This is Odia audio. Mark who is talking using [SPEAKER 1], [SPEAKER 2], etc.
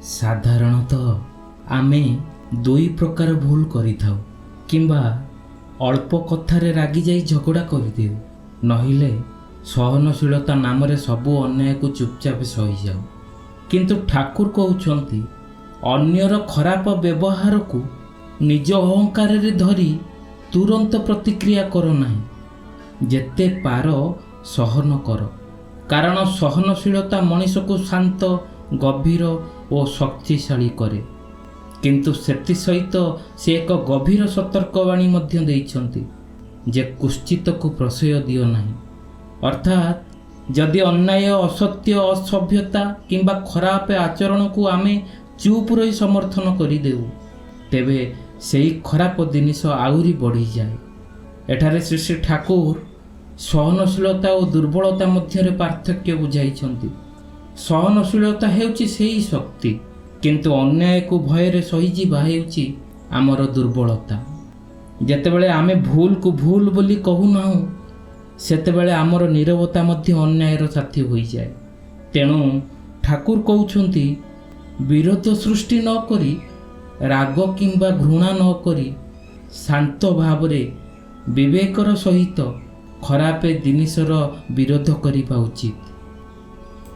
[SPEAKER 1] ସାଧାରଣତଃ ଆମେ ଦୁଇ ପ୍ରକାର ଭୁଲ କରିଥାଉ। କିମ୍ବା ଅଳ୍ପ କଥାରେ ରାଗିଯାଇ ଝଗଡ଼ା କରିଦେଉ, ନହେଲେ ସହନଶୀଳତା ନାମରେ ସବୁ ଅନ୍ୟାୟକୁ ଚୁପଚାପ ସହିଯାଉ। କିନ୍ତୁ ଠାକୁର କହୁଛନ୍ତି, ଅନ୍ୟର ଖରାପ ବ୍ୟବହାରକୁ ନିଜ ଅହଙ୍କାରରେ ଧରି ତୁରନ୍ତ ପ୍ରତିକ୍ରିୟା କର ନାହିଁ। ଯେତେ ପାର ସହନ କର, କାରଣ ସହନଶୀଳତା ମଣିଷକୁ ଶାନ୍ତ, ଗଭୀର ଓ ଶକ୍ତିଶାଳୀ କରେ। କିନ୍ତୁ ସେଥିସହିତ ସେ ଏକ ଗଭୀର ସତର୍କବାଣୀ ମଧ୍ୟ ଦେଇଛନ୍ତି ଯେ କୁତ୍ସିତକୁ ପ୍ରଶ୍ରୟ ଦିଅ ନାହିଁ। ଅର୍ଥାତ୍ ଯଦି ଅନ୍ୟାୟ, ଅସତ୍ୟ, ଅସଭ୍ୟତା କିମ୍ବା ଖରାପ ଆଚରଣକୁ ଆମେ ଚୁପ୍ ରହି ସମର୍ଥନ କରିଦେଉ, ତେବେ ସେହି ଖରାପ ଜିନିଷ ଆହୁରି ବଢ଼ିଯାଏ। ଏଠାରେ ଶ୍ରୀ ଶ୍ରୀ ଠାକୁର ସହନଶୀଳତା ଓ ଦୁର୍ବଳତା ମଧ୍ୟରେ ପାର୍ଥକ୍ୟ ବୁଝାଇଛନ୍ତି। ସହନଶୀଳତା ହେଉଛି ସେହି ଶକ୍ତି, କିନ୍ତୁ ଅନ୍ୟାୟକୁ ଭୟରେ ସହିଯିବା ହେଉଛି ଆମର ଦୁର୍ବଳତା। ଯେତେବେଳେ ଆମେ ଭୁଲକୁ ଭୁଲ ବୋଲି କହୁନାହୁଁ, ସେତେବେଳେ ଆମର ନୀରବତା ମଧ୍ୟ ଅନ୍ୟାୟର ସାଥୀ ହୋଇଯାଏ। ତେଣୁ ଠାକୁର କହୁଛନ୍ତି, ବିରୋଧ ସୃଷ୍ଟି ନ କରି, ରାଗ କିମ୍ବା ଘୃଣା ନ କରି, ଶାନ୍ତ ଭାବରେ ବିବେକର ସହିତ ଖରାପ ଜିନିଷର ବିରୋଧ କରିବା ଉଚିତ।